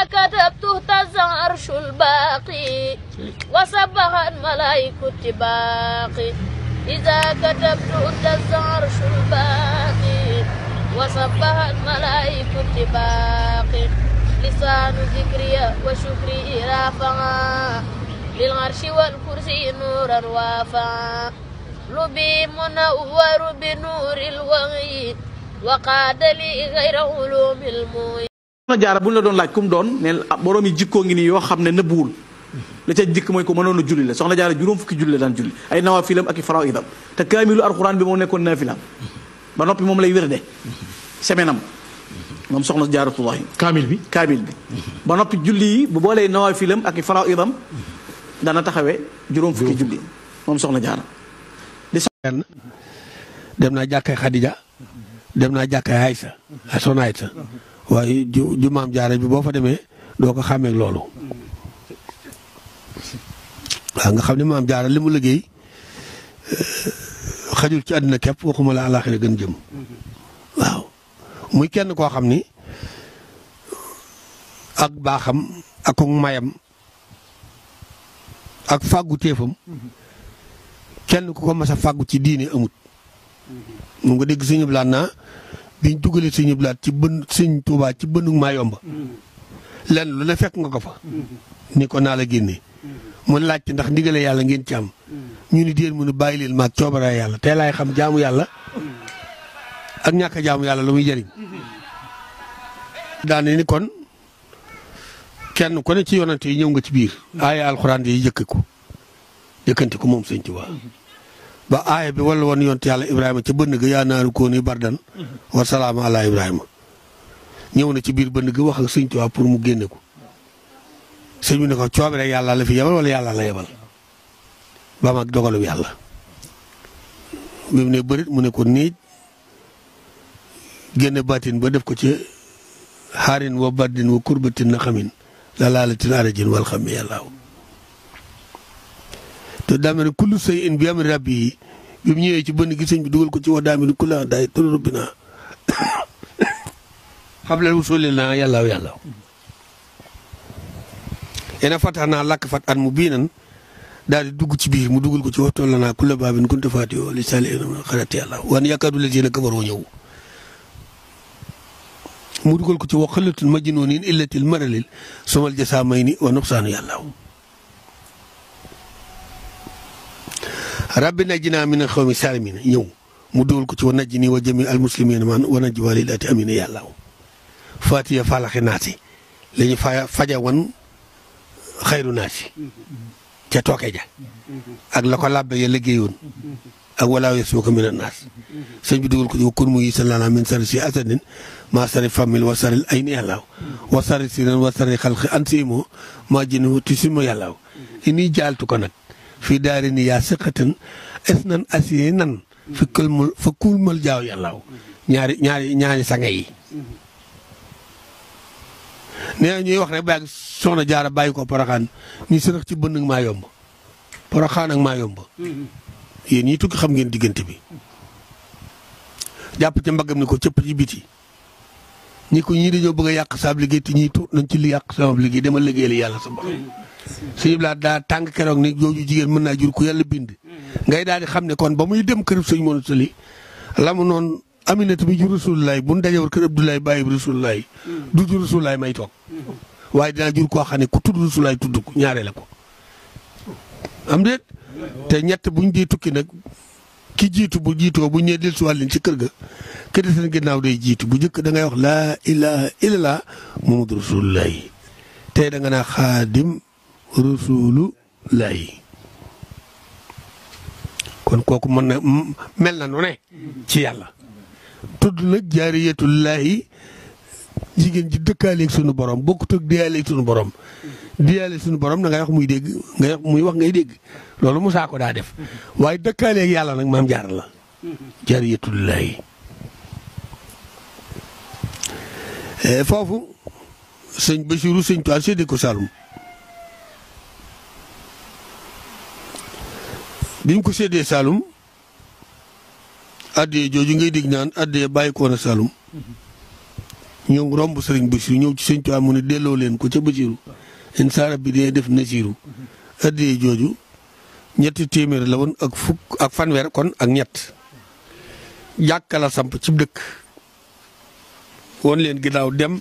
كتبت اهتز عرش الباقي وسبح الملائكة باقي إذا كتبت اهتز عرش الباقي وسبح الملائكة باقي لسان ذكري وشكري رافعا للعرش والكرسي نورا وافعا ربي منور بنور الوحي وقاد لي غير علوم الموي soxna jaara bu ñu la doon laaj kum doon ne borom yi jikkoo ngi nii yoo xam ne nëbbuwul la ca jikk mooy ko mënoon a julli la soxna jaara juróom fukki julli la daan julli ay nawaafilam ak i faraidam te kaamilu alxuraan bi moo nekkoon naafilam ba noppi moom lay wérde semaine am moom soxna jaaratullahi kaamil bi ba noppi julli yi bu boolee nawaafilam ak i faraidam dana taxawee juróom fukki julli moom soxna jaara dem naa jàkkay Xadija dem naa jàkkay Aysa soxna Aysa waaye ju maam jaara bi boo fa demee doo ko xàmmee loolu waaw nga xam ne maam jaara li mu liggéey xajul ci àddina képp waxuma la àllaaxira gën jëm waaw muy kenn koo xam ni ak baaxam ak mayam ak fàggu téefam kenn ku ko mas a fàggu ci diine amut mu nga dégg sëñ Blaat naa biñ dugalee sëñ Blaat ci bën sëñ Tuubaa ci bënnu Maayomba lenn lu ne fekk nga ko fa ni ko naa la génne mu laajte ndax ndigale yàlla ngeen ci am ñu ni déen mu ne bàyyi leen maag coobara yàlla tey laay xam jaamu yàlla ak ñàkk jaamu yàlla lu muy jëriñ daane ni kon kenn ku ne ci yonante yi ñëw nga ci biir aaya alxuraan yi jëkkanti ko moom sëñ Tuubaa ba aaya bi wala woon yonte yàlla Ibrahima ca bënn ga yaa naaru kooni bardan wa salaama ala Ibrahima ñëw na ci biir bënn ga wax ak sëñ Tuubaa pour mu génne ko sëñ bi ne ko coobare yàlla la fi yebal wala yàlla la yebal ba mag dogalu yàlla bi mu ne bërit mu ne ko niij génne baatin ba def ko ci xaarin wa baddin wa kurbatin na xamin la laalatin arajin wal xam yàllaaw te daa mel ne kullu say in bi am rabbi yi bi mu ñëwee ci bënn gi sëñ bi dugal ko ci wax daa mel ni ku la daay turu rabbi naa xam leen wusooli naa yàllaaw yàllaaw ena fatax naa lakk fat an mu bii nan daal di dugg ci biir mu dugal ko ci waxtoon la naa kulla baabin kunta faatihoo li sali xarati yàlla wan yaakaadu la seen a kabaroo ñëw mu dugal ko ci wax xalatul majnoonin illatil maralil somal jasa may ni wa nuqsaanu yàllaaw rabbi najjinaa mina xawmi saalimiina ñëw mu dugal ko ci wa najjini wa jami al muslimiina man wa najji walidaati amina yàllaaw faatiya falaxi naasi la ñu faja wan xayru naasi ca tooke ja ak la ko làbbe ya liggéeyoon ak walaa yasuuka mina naas sëñ bi dugal ko ci kun mu yi sa lana min sari si asadin maa sari famille wa saril ay ni yàllaaw wa sari sinan wa sari xalqi an siimo maa jëni ti simo yàllaaw ini jaaltu ko nag fii daari ni yaa siqatan es nan asiye nan fi kulmal jaaw yàllaaw ñaari sange yi nee ñuy wax rek bàyyi soxna jaara bàyyi ko Poroxaan ñu sërëx ci bënn ak Maayomba Poroxaan ak Maayomba yéen ñii tukki xam ngeen diggante bi jàpp ca mbaggam ni ko cëpp ci biti ñi ko ñii dañoo bëgg a yàq saab liggéey te ñii tuut nañ ci li yàq saab liggéey dama liggéey li yàlla sa borom sëñ Blaat daa tàng keroog ni jooju jigéen mën naa jur ku yàlla bind ngay daal di xam ne kon ba muy dem kër sëñ Mor Sali la mu noonu Aminata bi jur Rasulullaay bu nu dajewar kër Abdoulaye bàyyi Rasulullaay du jur Rasulullaay may toog waaye dinaa jur koo xam ne ku tudd Rasulullaay tudd ko ñaare la ko am déet te ñett buñ dee tukki nag ki jiitu bu jiitoo bu ñëwee dellusiwaat leen ci kër ga ki des seen ginnaaw day jiitu bu njëkk da ngay wax laa ilaaha illallaah Muhammadu Rasulullaay tey da nga naa xaadim Rasulullaay kon kooku mën na mel na nu ne ci yàlla tudd nag jaariyatullaahi jigéen ji dëkkaaleeg sunu borom bokkut ak diyaaleeg sunu borom diyaaleeg sunu borom da ngay wax muy dégg ngay wax muy wax ngay dégg loolu Musaa ko daa def waaye dëkkaaleeg yàlla nag maam jaar la jaariyatullaahi foofu sëñ Basiru sëñ Tuubaa séddee ko Saalum bi ñu ko séddee Saalum addee jooju ngay dégg naan addee bàyyi ko na Saalum ñëw romb sëriñ Basiru ñëw ci sëñ Tuubaa mu ne delloo leen ko ca Basiru insaara bi dee def nasiru addee jooju ñetti téeméer la woon ak fukk ak fanweer kon ak ñett jàkka la samp ci dëkk woon leen ginnaaw dem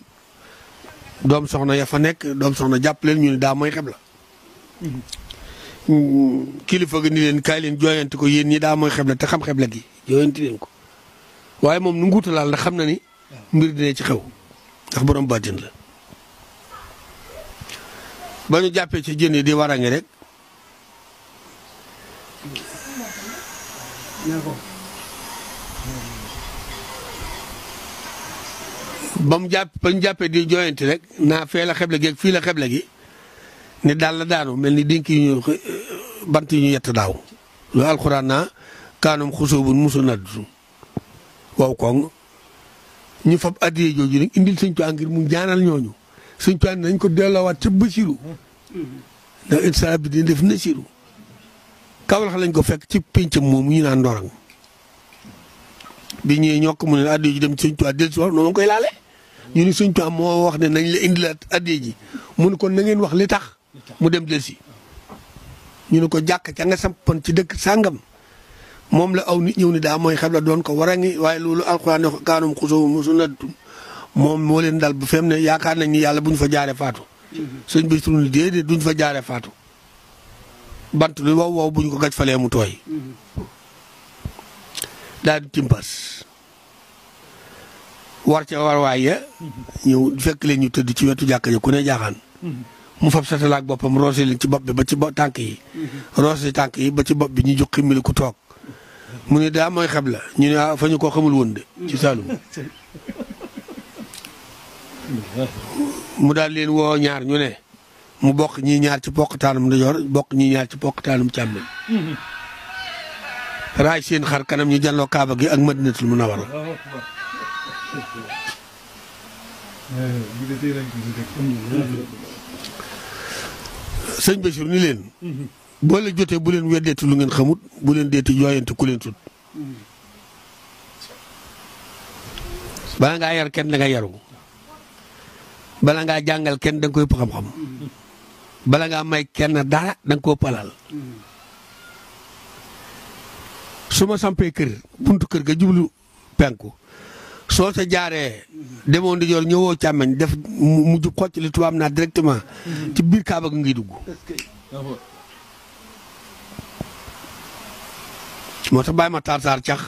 doom soxna ya fa nekk doom soxna jàpp leen ñu ne daa mooy xebla kilifa gi ni leen kaay leen jooyanti ko yéen ñi daa mooy xebla te xam xebla gi jooyanti leen ko waaye moom nu nguutalaal ndax xam na ni mbir dina ci xew ndax borom baatin la ba ñu jàppee ci jën yi di warange rek ba ñu jàppee di jooyanti rek naa fee la xeble gi ak fii la xeble gi ne daal la daanu mel ni dénk yu ñu bant yu ñu yett daaw lu alxuraan naa kaanum xusóobun musu naddu waaw koŋ ñu fab addiyee jooju nag indil sëñ Tuubaa ngir mu ñaanal ñooñu sëñ Tuubaa nañ ko delloowaat ca Basiru ndax insa bi dina def nasiru Kawlax lañ ko fekk ci péncam moomu ñu naan Ndorong bi ñëwee ñokk mu ne addiyee ji dem ci sëñ Tuubaa del si wax noonu koy laale ñu ni sëñ Tuubaa moo wax ne nañ la indilaat addiyee ji mu ne kon na ngeen wax li tax mu dem del si ñu ne ko jàkk ca nga sampoon ci dëkk sàngam moom la aw nit ñëw ni daa mooy xebla doon ko war a ngi waaye loolu alxuraan ne kaanum xusoo mosu nattu moom moo leen dal bu fem ne yaakaar nañ ni yàlla bu ñu fa jaaree faatu sëñ bi sunu déedéet duñ fa jaaree faatu bant lu wow wow bu ñu ko gaj falee mu tooy daal di timpas war ca war waay ya ñëw fekk leen ñu tëdd ci wetu jàkka ja ku ne jaaxaan mu fab satalaak boppam roose leen ci bopp bi ba ci tànk yi roose tànk yi ba ci bopp bi ñu jox ximmili ku toog mu ne daa mooy xebla ñu ne fa ñu ko xamul woon de ci Saalum mu daal leen woo ñaar ñu ne mu bokk ñii ñaar ci poqtaanum ndijoor bokk ñii ñaar ci poqtaanum càmmoñ raay seen xar kanam ñu jàlloo Kaaba gi ak Madinatul Munawwara sëñ Bachir ni leen boo leen jotee bu leen weddeeti lu ngeen xamut bu leen deeti jooyante ku leen tut bala ngaa yar kenn da nga yaru bala ngaa jàngal kenn da nga koy ëpp xam-xam bala ngaa may kenn dara da nga koo palal su ma sampee kër buntu kër ga jublu penku soo sa jaaree demoon di joor ñëwoo càmmeñ def mu jub xocc li tubaab naa directement ci biir Kaaba gi ngi dugg moo tax bàyyi ma taar saar cax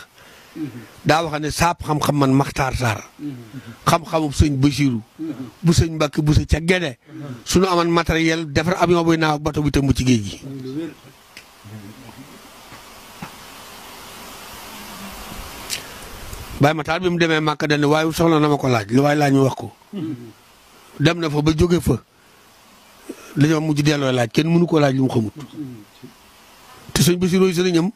daa wax ne saap xam-xam man maxtaar saar xam-xamu sëñ Basiru bu sëñ Mbàkke bu sa ca Gede suñu aman matériel defar avion buy naaw bato bi tëmb ci géej gi bàyyi ma taar bi mu demee Màkka dane waaye soxla na ma ko laaj lu waaye laaj mu wax ko dem na fa ba jóge fa dañoo mujj delloo laaj kenn mënu ko laaj lu mu xamut te sëñ Basiru sëriñam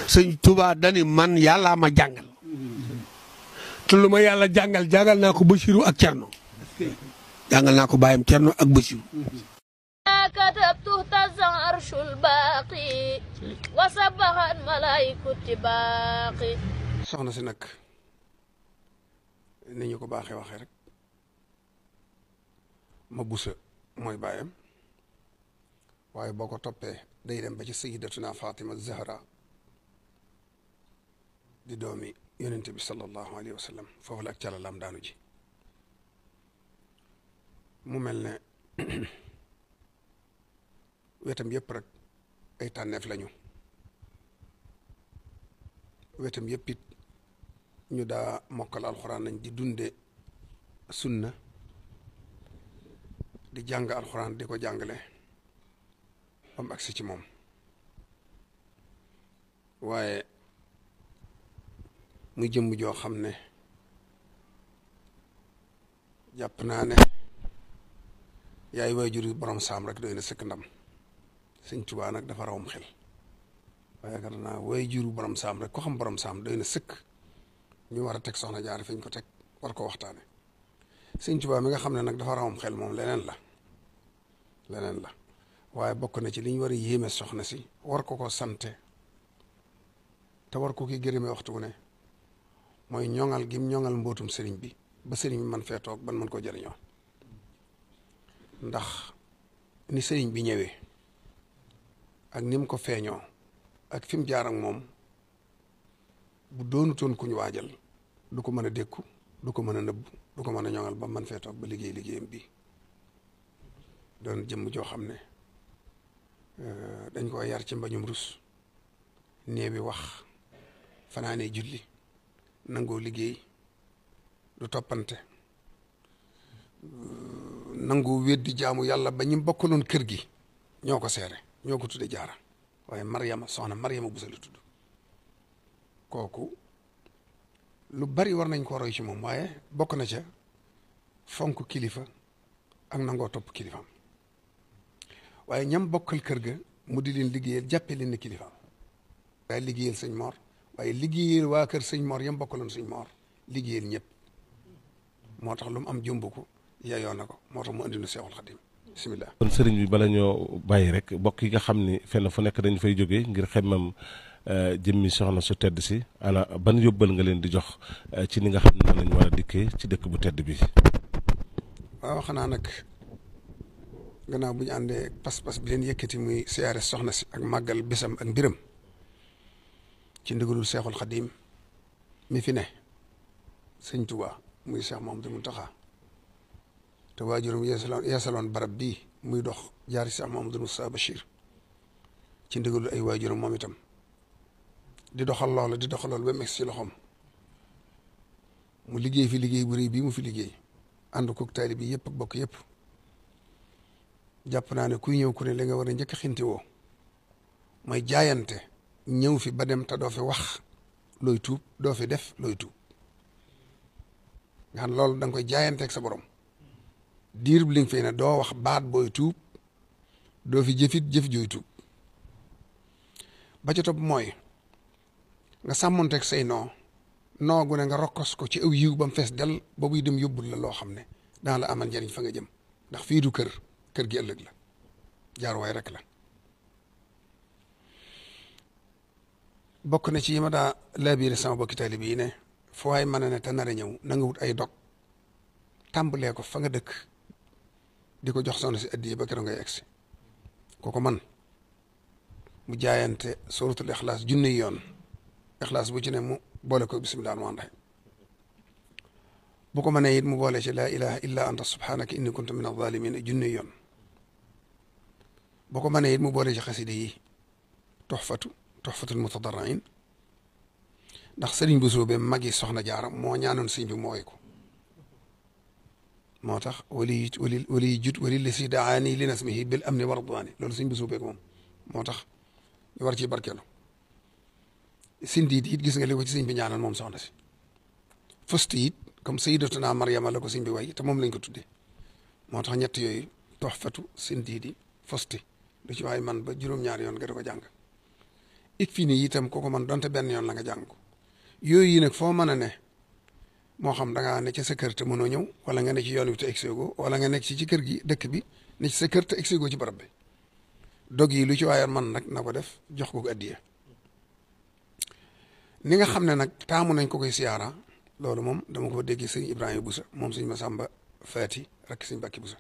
sëñ Tuubaa dani man yàllaa ma jàngal te lu ma yàlla jàngal jàngal naa ko Basiru ak Cerno jàngal naa ko bàyyam Cerno ak Basiru كتبت اهتز عرش الباقي وسبح الملائكة باقي soxna si nag ni ñu ko baaxee waxee rek ma busa mooy bàyyam waaye boo ko toppee day dem ba ci sayyidatuna Fatima Zahra di doomi yonente bi sallallahu alayhi wa sallam foofu la ak calalam daanu ji mu mel ne wetam yëpp rek ay tànneef lañu wetam yëpp it ñu daa mokkal alxuraan nañ di dunde sunna di jàng alxuraan di ko jàngale ba mu agsi ci moom waaye muy jëmm joo xam ne jàpp naa ne yaay waajuru borom saam rek doy na sëkk ndam sëñ Tuubaa nag dafa rawum xel waaye yaakaar naa waajuru borom saam rek ko xam borom saam doy na sëkk ñu war a teg soxna Jaara fi ñu ko teg war ko waxtaane sëñ Tuubaa mi nga xam ne nag dafa rawum xel moom leneen la waaye bokk na ci li ñu war a yéeme soxna si war ko sante te war ko ki gërëme waxtu wu ne mooy ñoŋal gim ñoŋal mbootum sëriñ bi ba sëriñ bi man fee toog ban mën koo jëriñoo ndax ni sëriñ bi ñëwee ak ni mu ko feeñoo ak fi mu jaar ak moom bu doonutoon kuñ waajal du ko mën a dékku du ko mën a nëbb du ko mën a ñoŋal ba man fee toog ba liggéeyam bi doon jëmm joo xam ne dañ ko yar ci mbañum rus nee bi wax fanaanee julli nangoo liggéey du toppante nangoo weddi jaamu yàlla ba ñi bokkaloon kër gi ñoo ko seere ñoo ko tudde jaara waaye Mariama soxna Mariama Bousso la tudd kooku lu bari war nañ ko roy ci moom waaye bokk na ca fonk kilifa ak nangoo topp kilifaam waaye ñam bokkal kër ga mu di leen liggéeyal jàppe leen ne kilifaam waaye liggéeyal sëñ Mor waaye liggéeyal waa kër sëñ Mor yam bokkaloon sëñ Mor liggéeyal ñëpp moo tax lu mu am jëmb ko yeyoo na ko moo tax mu andi nu Seexul Xadim bisimilah. kon sëriñ bi bala ñoo bàyyi rek mbokk yi nga xam ni fenn fu nekk dañ fay jógee ngir xemmam jëmmi soxna su tedd si ana ban yóbbal nga leen di jox ci ni nga xam ne lañ war a dikkee ci dëkk bu tedd bi. waaw xanaa nag gannaaw bu ñu àndee pas-pas bi leen yëkkati muy siyaare soxna si ak màggal bisam ak mbiram ci ndigalul Seexul Xadim mi fi ne sëñ Tuubaa muy Seex Mamadu Muntaxa te waajuram yeesaloon barab bii muy dox jaari Seex Mamadu Musaa Bachir ci ndigalul ay waajuram moom itam di doxal loola di doxal loolu ba meeg si loxoom mu liggéey fi liggéey bu rëy bii mu fi liggéey ànd koog taalibe bi yëpp ak bokk yëpp jàpp naa ne kuy ñëw ku ne li nga war a njëkk a xinti woo mooy jaayante ñëw fi ba dem te doo fi wax looy tuub doo fi def looy tuub nga xam loolu da nga koy jaayanteeg sa borom diir bi li nga fay ne doo wax baat booy tuub doo fi jëfit jëf jooy tuub ba ca topp mooy nga sàmmonteeg say noo gu ne nga rokkos ko ci aw yiw ba mu fees del ba buy dem yóbbul la loo xam ne dana la amal njariñ fa nga jëm ndax fii du kër gi ëllëg la jaaruwaay rek la bokk na ci yi ma daa laabiire sama bokki taalibe yi ne fu waay mën a ne te nar a ñëw na nga wut ay dog tàmbalee ko fa nga dëkk di ko jox soxna si addiya ba keroog ngay egsi kooku man mu jaayante suratul ixlaas junni yoon ixlaas bu ci ne mu boole ko bisimilah rahmaani rahiim bu ko mënee it mu boole ci laa ilaha illa anta subhanaka inni kuntu min az-zalimin junni yoon bu ko mënee it mu boole ci xasida yi tuxfatul mutadarrin ndax sëriñ bu soobee magi soxna jaara moo ñaanoon sëñ bi mooy ko moo tax wali jut wali li si daani li nasmihi bil amni wa ridwani loolu sëñ bu soobee ko moom moo tax ñu war ci barkeelu sindiit it gis nga li ko ci sëñ bi ñaanal moom soxna si fusti it comme sayyidatuna Maryama la ko sëñ bi way te moom lañ ko tuddee moo tax ñett yooyu toxfatu sindiit yi fusti lu ci waay man ba juróom-ñaari yoon nga da ko jàng ik fii nii itam kooku man donte benn yoon la nga jàng ko yooyu yi nag foo mën a ne moo xam da ngaa ne ci sa kër te mënoo ñëw wala nga ne ci yoon wi te exego wala nga nekk ci kër gi dëkk bi ne ci sa kër te exego ci barab bi dog yi lu ci waaye man nag na ko def jox ko addiya ni nga xam ne nag taamu nañ ko koy siyaara loolu moom dama ko déggee sëñ Ibrahima Boussa moom sëñ Masamba Faati rek sëñ Bakki Boussa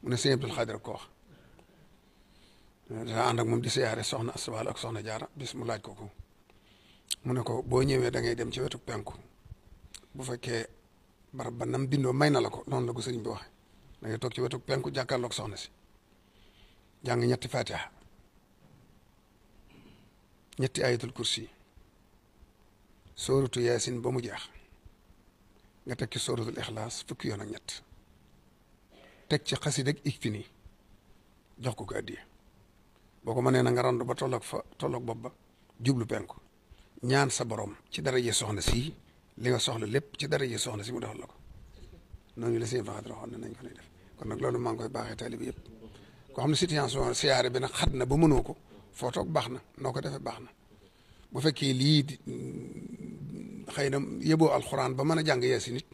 mu ne sëñ Abdul Xaadir ko wax dana ànd ak moom di siyaare soxna Aswal ak soxna Jaara bis mu laaj ko mu ne ko boo ñëwee da ngay dem ci wetu penku bu fekkee barab ba nam bindoo may na la ko noonu la ko sëriñ bi waxe da ngay toog ci wetu penku jàkkaarloog soxna si jàng ñetti fatiha ñetti ayatul kursi sóoratu yaasin ba mu jeex nga teg ci sóoratul ixlaas fukki yoon ak ñett teg ci xasid ak ikfini jox ko addiya boo ko mënee na nga randu ba tolloog bopp ba jublu penku ñaan sa borom ci daraje soxna si li nga soxla lépp ci daraje soxna si mu defal la ko noonu la seen faxat waxoon ne nañ ko lay def kon nag loolu maa ngi koy baaxee taalibe yëpp koo xam ne situation siyaare bi nag xat na ba mënoo ko foo toog baax na noo ko defee baax na bu fekkee lii xëy na yëboo alxuraan ba mën a jàng yeesi nit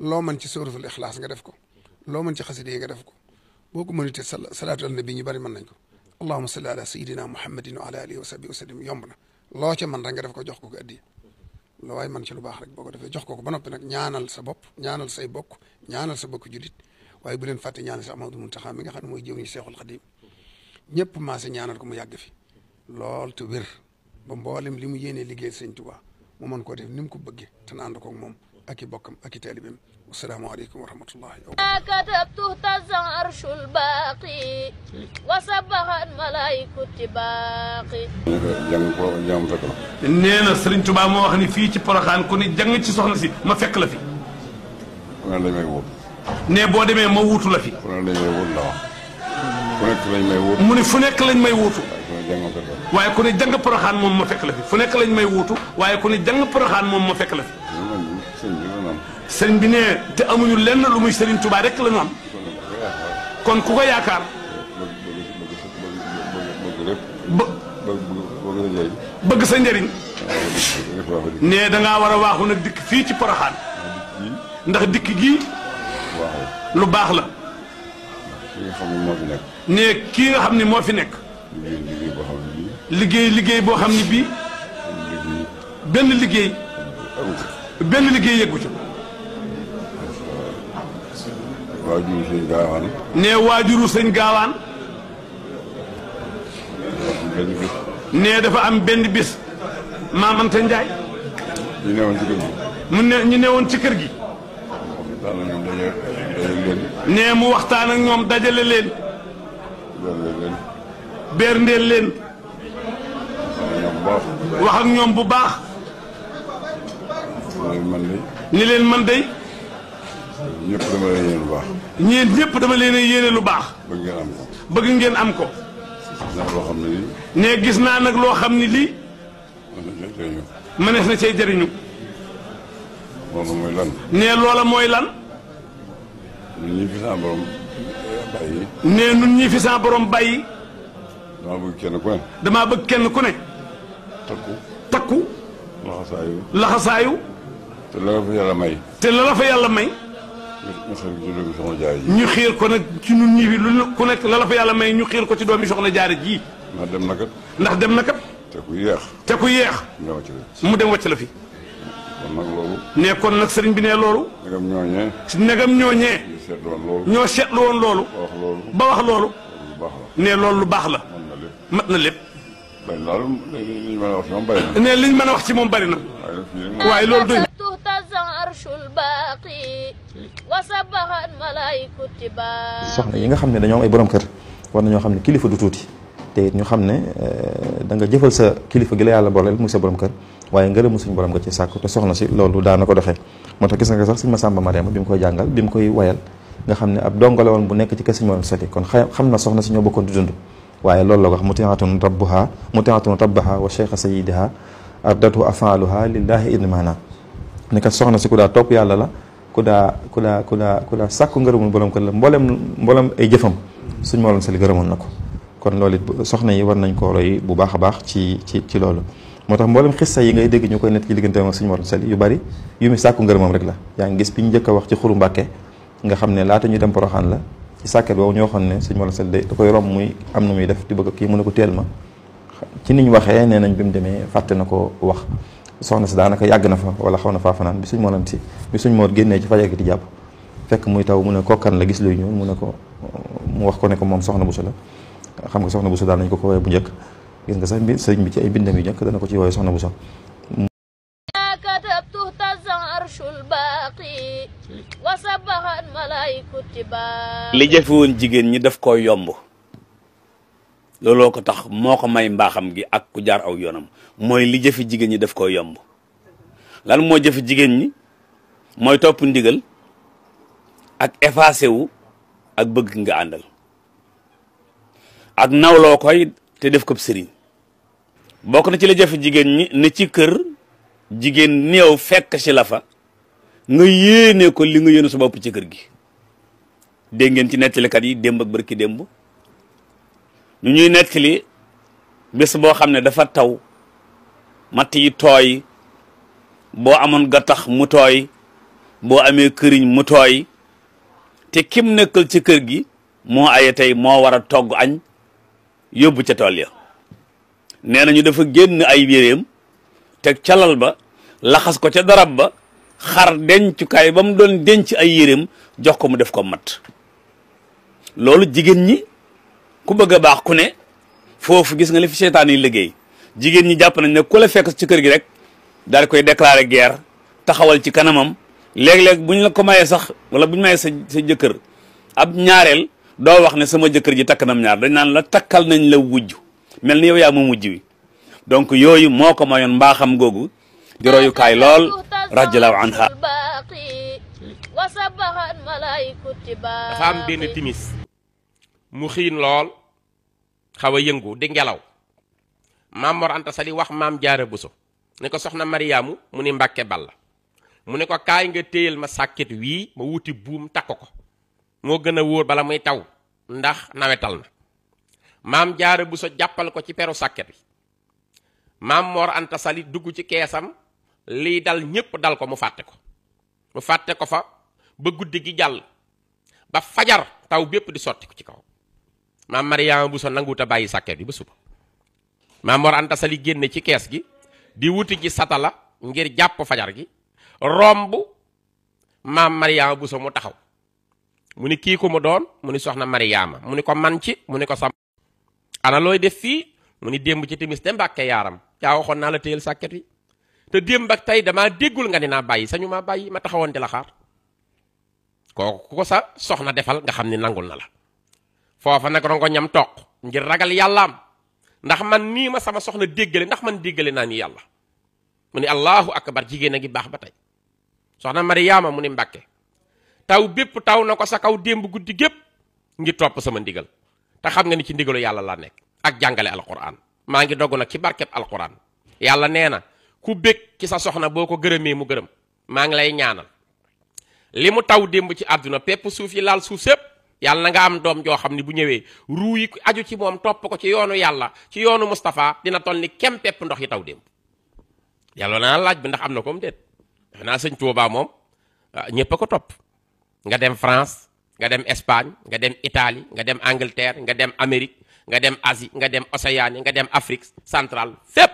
loo mën ci suratul ixlaas nga def ko loo mën ci xasida yi nga def ko boo ko mënutee salaatu ala nabi ñu bari mën nañ ko allahumma salli ala sayidina muhammadin wa ala alihi wa sahbihi wa sallim yomb na loo ca mën rek nga def ko jox ko addiya la waaye man ci lu baax rek boo ko defee jox ko ba noppi nag ñaanal sa bopp ñaanal say bokk ñaanal sa bokk julit waaye bu leen fàtte ñaanal sa Amadou Muntaxa mi nga xam ne mooy jëwriñu Seexul Xadim ñëpp maase ñaanal ko mu yàgg fi lool te wér ba mboolem li mu yéenee liggéey sëñ Tuubaa mu mën koo def ni mu ko bëggee te na ànd ko ak moom ak i bokkam ak i taalibeem wasalaamaaleykum wa rahmatullahi كتبت اهتز عرش الباقي وسبح الملائكة باقي jàng ko jàng fekk la. nee na Serigne Touba moo wax ni fii ci Porokhane ku ni jàng ci soxna si ma fekk la fi. ku ne lañ may wut. ne boo demee ma wuutu la fi. ku ne lañ may wut la wax. ku nekk lañ may wut. mu ni fu nekk lañ may wuutu. waaye ku ne jàng fekk la. waaye ku ne jàng Porokhane moom ma fekk la fi fu nekk lañ may wuutu waaye ku ne jàng Porokhane moom ma fekk la fi. sëñ bi la naan. sëñ bi ne te amuñu lenn lu muy Serigne Touba rek la ñu am. kon ku ko yaakaar. bëgg sa njëriñ. ne da ngaa war a waaxu nag dikk fii ci Porokhane. ndax dikk gii. lu baax la. ne kii nga xam ne moo fi nekk. liggéey boo xam ne bii. benn liggéey yeggu ci. waajuru sëñ gaawaan. ne waajuru sëñ gaawaan. ne dafa am benn bis. Maam Anta Njaay. ñu newoon ci kër gi. ñu newoon ci kër gi. ne mu waxtaan ak ñoom dajale leen. berndeel leen. wax ak ñoom bu baax. ni leen man day. ñëpp dama leen yéene lu baax. ñeen ñëpp dama leen yéene lu baax. bëgg ngeen am ko. bëgg ngeen am ko. ndax loo xam ne lii. ne gis naa nag loo xam ni lii. mënees na cee jëriñu. loolu mooy lan. ne loola mooy lan. ñun ñii fi sa borom bàyyi. ne nun ñii fi sa borom bàyyi. damaa bëgg kenn ku ne. damaa bëgg kenn ku ne. takku. laxasaayu. te la la fa yàlla may. te la la fa yàlla may. ñu xiir ko nag ci ñun ñii fi lu ku nekk la la fa yàlla may ñu xiir ko ci doomi soxna jaare ji. ndax dem na kat. ndax dem na kat. te ku yéex. te ku yéex. mu dem wàcc la fi. kon nag loolu. ne kon nag sëriñ bi ne loolu. ndegam ñooñee. ñoo seetlu woon loolu. ba wax loolu. ne loolu lu baax la. mat na lépp. ne liñ mën a wax ci moom bari na. waaye loolu doy na. soxna yi nga xam ne dañoo am ay borom kër war nañoo xam ne kilifa du tuuti te it ñu xam ne da nga jëfal sa kilifa gi la yàlla booleel muy sa borom kër waaye ngërëmu suñu borom nga ci sàkku te soxna si loolu daana ko doxee moo tax gis nga sax suñu Masamba Mariama bi mu koy jàngal bi mu koy wayal nga xam ne ab dongo la woon bu nekk ci kër suñu morom sati kon xam na soxna si ñoo bokkoon di dund waaye loolu la ko wax mutiatun rabbaha wa cheikha sayidiha ardatu afaaluha lillahi idmana ne kat soxna si ku daa topp yàlla la ku daa sàkku ngërëmul borom kër la mboolem ay jëfam suñ morom sali gërëmoon na ko kon loolu it soxna yi war nañ ko roy bu baax a baax ci loolu moo tax mboolem xissa yi ngay dégg ñu koy net ci diggante ak suñu morom sali yu bari yu muy sàkku ngërëmam rek la yaa ngi gis bi ñu njëkk a wax ci xuru Mbàkke nga xam ne laata ñu dem Porokhane la ci sàkket boobu ñoo xam ne suñu morom sali da koy romb muy am na muy def di bëgg kii mu ne ko teel ma ci niñ waxee nee nañ bi mu demee fàtte na ko wax soxna si daanaka yàgg na fa wala xaw na faa fanaan bi suñ moor génnee ci fajar gi di jàpp fekk muy taw mu ne kokkan la gis luy ñuul mu ne ko mu wax ko ne ko moom soxna Bousso la xam nga soxna Bousso daal nañ ko woowee bu njëkk gis nga sax sëriñ bi ci ay bindam yu njëkk dana ko ci woowee soxna Bousso li jafe woon jigéen ñi daf koo yomb looloo ko tax moo ko may mbaaxam gi ak ku jaar aw yoonam mooy li jëfi jigéen ñi daf koo yomb lan moo jëfi jigéen ñi mooy topp ndigal ak effacé wu ak bëgg nga àndal ak nawloo koy te def ko sëriñ bokk na ci la jëfi jigéen ñi ne ci kër jigéen néew fekk ci la fa nga yéene ko li nga yéene sa bopp ci kër gi dégg ngeen ci nettalikat yi démb ak bërki démb ñu ñuy nettali bés boo xam ne dafa taw matt yi tooy boo amoon gattax mu tooy boo amee këriñ mu tooy te kim nekkal ci kër gi moo aye tey moo war a togg añ yóbbu ca tool ya nee nañu dafa génn ay yéreem teg calal ba laxas ko ca darab ba xar dencukaay ba mu doon denc ay yéreem jox ko mu def ko mat. loolu jigéen ñi ku bëgg a baax ku ne foofu gis nga li fi seytaan yi liggéey jigéen ñi jàpp nañ ne ku la fekk ci kër gi rek daal di koy déclarer guerre taxawal ci kanamam léeg-léeg bu ñu la ko mayee sax wala bu ñu mayee sa jëkkër ab ñaareel doo wax ne sama jëkkër ji takk nam ñaar dañ naan la takkal nañ la wujj mel ni yow yaa moom wujj wi donc yooyu moo ko mayoon mbaaxam googu di royukaay lool radiyallahu anha. dafa am benn timis mu xiin lool xaw a yëngu di ngelaw maam Mor Anta Sali wax maam Jaara Buso ne ko soxna Mariyaamu mu ni Mbàkke Balla mu ne ko kaay nga téyel ma sàkket wii ma wuti buum takk ko moo gën a wóor bala muy taw ndax nawetal na maam Jaara Buso jàppal ko ci peru sàkket wi maam Mor Anta Sali dugg ci keesam lii dal ñépp dal ko mu fàtte ko fa ba guddi gi jàll ba fajar taw bépp di sotti ko ci kaw maam Mariama Bousso nanguwut a bàyyi sàkket bi ba suba maam Mor Anta Sali génne ci kees gi di wuti ci satala ngir jàpp fajar gi romb maam Mariama Bousso mu taxaw mu ni kii ko mu doon mu ni soxna Mariama mu ni ko man ci mu ni ko sam ana looy def fii mu ni démb ci timis de Mbàkke yaaram yaa waxoon naa la téyel sàkket yi te démb ak tey damaa déggul nga ni naa bàyyi sañu maa bàyyi ma taxawoon di la xaar kooku ku ko sa soxna defal nga xam ni nangul na la foofa nag rongo ñam toq ngir ragal yàllaam ndax man nii ma sama soxna déggale ndax man déggale naa ni yàlla mu ni allahu akbar jigéen a ngi baax ba tey soxna Mariyaama mu ni Mbàkke taw bépp taw na ko sa kaw démb guddi gépp ngir topp sama ndigal te xam nga ni ci ndigalu yàlla laa nekk ak jàngale alquran maa ngi dogg nag ci barkeb alquran yàlla nee na ku bég ci sa soxna boo ko gërëmee mu gërëm maa ngi lay ñaanal li mu taw démb ci àdduna pepp suuf yi laal suuf sépp yàlla na nga am doom joo xam ne bu ñëwee ruu yi aju ci moom topp ko ci yoonu yàlla ci yoonu Moustapha dina toll ni kem pepp ndox yi taw démb yàlla na laaj bi ndax am na ko mu déet defe naa sëñ Tuubaa moom ñépp a ko topp nga dem France nga dem Espagne nga dem Italie nga dem Angleterre nga dem Amérique nga dem Asie nga dem Océanie nga dem Afrique centrale fépp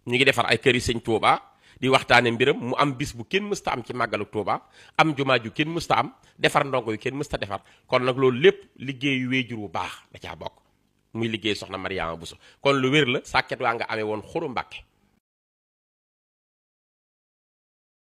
ñu ngi defar ay këri sëñ Tuubaa di waxtaane mbiram mu am bis bu kenn mësta am ci màggalu Tuuba am jumaa ju kenn mësta am defar ndongo yu kenn mësta defar kon nag loolu lépp liggéeyu wéejur bu baax da caa bokk muy liggéey soxna Mariama Bousso kon lu wér la sàkket waa nga amee woon Xuru Mbàkke